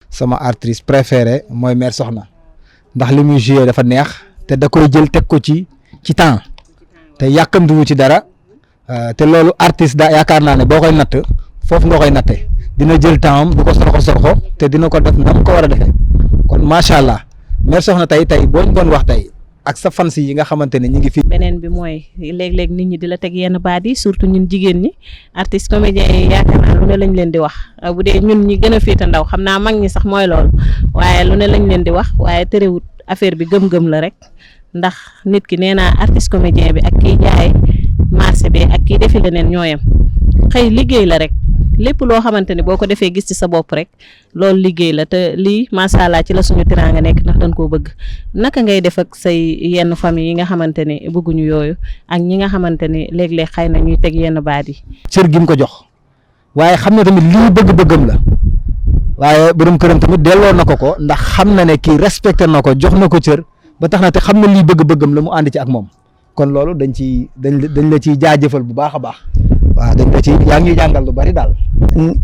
sama actrice préférée mooy Mère Soxna ndax li muy joué dafa neex te da koy jël teg ko ci temps te yàkkamtiwu ci dara te loolu artiste da yaakaar naa ne boo koy natt foofu nga koy natte dina jël temps am du ko sorxo te dina ko def ndam ko war a defee kon macha allah Mère Soxna tey boo ñu doon wax tey ak sa fans yi nga xamante ne ñu ngi fi. beneen bi mooy léeg-léeg nit ñi di la teg yenn baat yi surtout ñun jigéen ñi artistes comédiens yi yaakaar naa lu ne lañ leen di wax bu dee ñun ñi gën a féete ndaw xam naa mag ñi sax mooy loolu waaye lu ne lañ leen di wax waaye terewut affaire bi gëm-gëm la rek ndax nit ki nee naa artiste comédien bi ak kiy jaay marché bi ak kiy defi leneen ñooyam xëy liggéey la rek lépp loo xamante ni boo ko defee gis ci sa bopp rek loolu liggéey la te lii macha allah ci la suñu teraanga nekk ndax dañ koo bëgg naka ngay def ak say yenn famille yi nga xamante ni bëgguñu yooyu ak ñi nga xamante ni léeg-léeg xëy na ñuy teg yenn baat yi. cër gi mu ko jox waaye xam na tamit lii bëgg-bëggam la waaye borom këram tamit delloo na ko ndax xam na ne kii respecté na ko jox na ko cër ba tax na te xam na lii bëgg-bëggam la mu ànd ci ak moom kon loolu dañ la ciy jaajëfal bu baax a baax. waaw dañ la ci yaa ngi jàngal lu bari daal.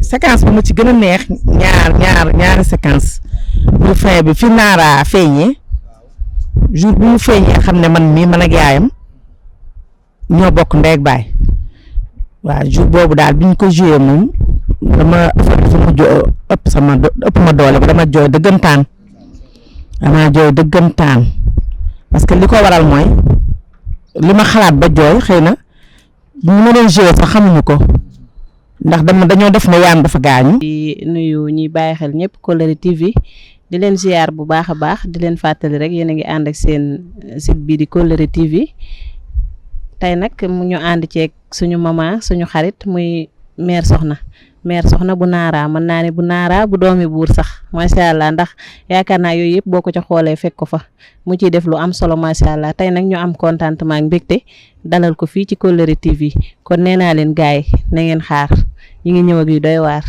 séquence bu ma ci gën a neex ñaari séquence bu fin bi fi Nara feeñee jour bi mu feeñee xam ne man ak yaayam ñoo bokk ndey ak baay waaw jour boobu daal bi ñu ko joué moom dama ëpp ma doole ba dama jooy dëggantaan parce que li ko waral mooy li ma xalaat ba jooy xëy na. bu ñu doon joué sax xamuñu ko ndax dañoo def ne yaam dafa gaañu. di nuyu ñuy bàyyi xel ñëpp Kolléré TV di leen ziar bu baax a baax di leen fàttali rek yéen a ngi ànd ak seen site bii di Kolléré TV tey nag mu ñu ànd ceeg suñu maman suñu xarit muy Mère Soxna bu Nara mën naa ne bu Nara bu doomi buur sax macha allah ndax yaakaar naa yooyu yëpp boo ko ca xoolee fekk ko fa mu ciy def lu am solo macha allah tey nag ñu am contentement ak mbégte dalal ko fii ci Kolléré TV kon nee naa leen gaay na ngeen xaar ñi ngi ñëw ak yu doy waar.